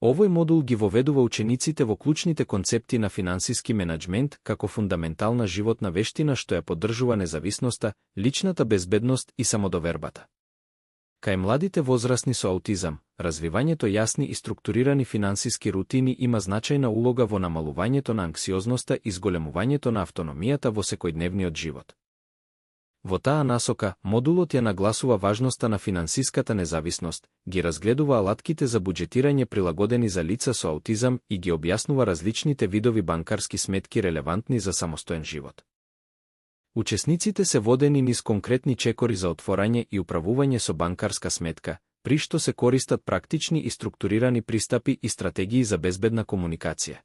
Овој модул ги воведува учениците во клучните концепти на финансиски менаџмент како фундаментална животна вештина што ја поддржува независноста, личната безбедност и самодовербата. Кај младите возрасни со аутизам, развивањето јасни и структурирани финансиски рутини има значајна улога во намалувањето на анксиозноста и зголемувањето на автономијата во секојдневниот живот. Во таа насока, модулот ја нагласува важноста на финансиската независност, ги разгледува алатките за буџетирање прилагодени за лица со аутизам и ги објаснува различните видови банкарски сметки релевантни за самостоен живот. Учесниците се водени низ конкретни чекори за отворање и управување со банкарска сметка, при што се користат практични и структурирани пристапи и стратегии за безбедна комуникација.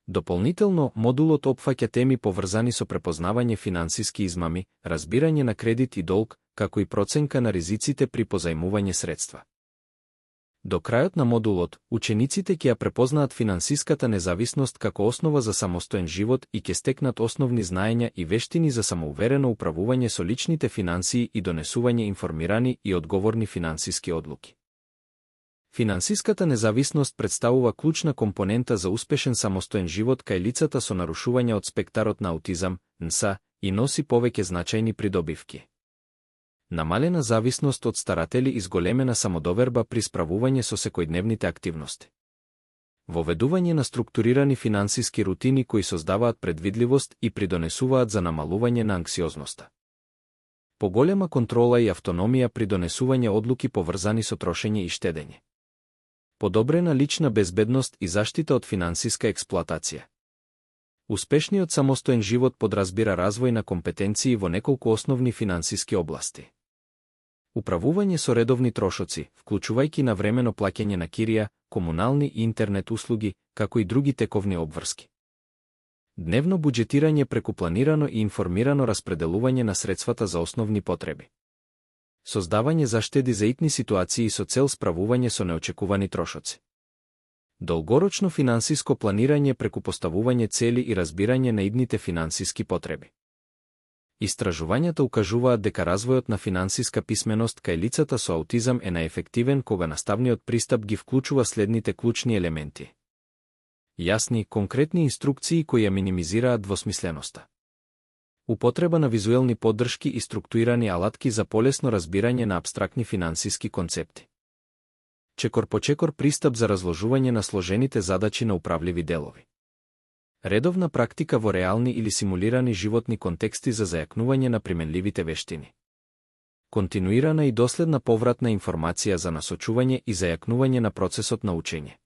Дополнително, модулот опфаќа теми поврзани со препознавање финансиски измами, разбирање на кредит и долг, како и проценка на ризиците при позајмување средства. До крајот на модулот, учениците ќе ја препознаат финансиската независност како основа за самостоен живот и ќе стекнат основни знаења и вештини за самоуверено управување со личните финансии и донесување информирани и одговорни финансиски одлуки. Финансиската независност представува клучна компонента за успешен самостоен живот кај лицата со нарушување од спектарот на аутизам, НСА, и носи повеќе значајни придобивки. Намалена зависност од старатели и зголемена самодоверба при справување со секојдневните активности. Воведување на структурирани финансиски рутини кои создаваат предвидливост и придонесуваат за намалување на анксиозноста. Поголема контрола и автономија при донесување одлуки поврзани со трошење и штедење. Подобрена лична безбедност и заштита од финансиска експлоатација. Успешниот самостоен живот подразбира развој на компетенции во неколку основни финансиски области. Управување со редовни трошоци, вклучувајќи навремено плаќање на кирија, комунални и интернет услуги, како и други тековни обврски. Дневно буџетирање преку планирано и информирано распределување на средствата за основни потреби. Создавање заштеди за итни ситуации со цел справување со неочекувани трошоци. Долгорочно финансиско планирање преку поставување цели и разбирање на идните финансиски потреби. Истражувањата укажуваат дека развојот на финансиска писменост кај лицата со аутизам е наефективен кога наставниот пристап ги вклучува следните клучни елементи. Јасни, конкретни инструкции кои ја минимизираат двосмисленоста. Употреба на визуелни поддршки и структурирани алатки за полесно разбирање на апстрактни финансиски концепти. Чекор по чекор пристап за разложување на сложените задачи на управливи делови. Редовна практика во реални или симулирани животни контексти за зајакнување на применливите вештини. Континуирана и доследна повратна информација за насочување и зајакнување на процесот на учење.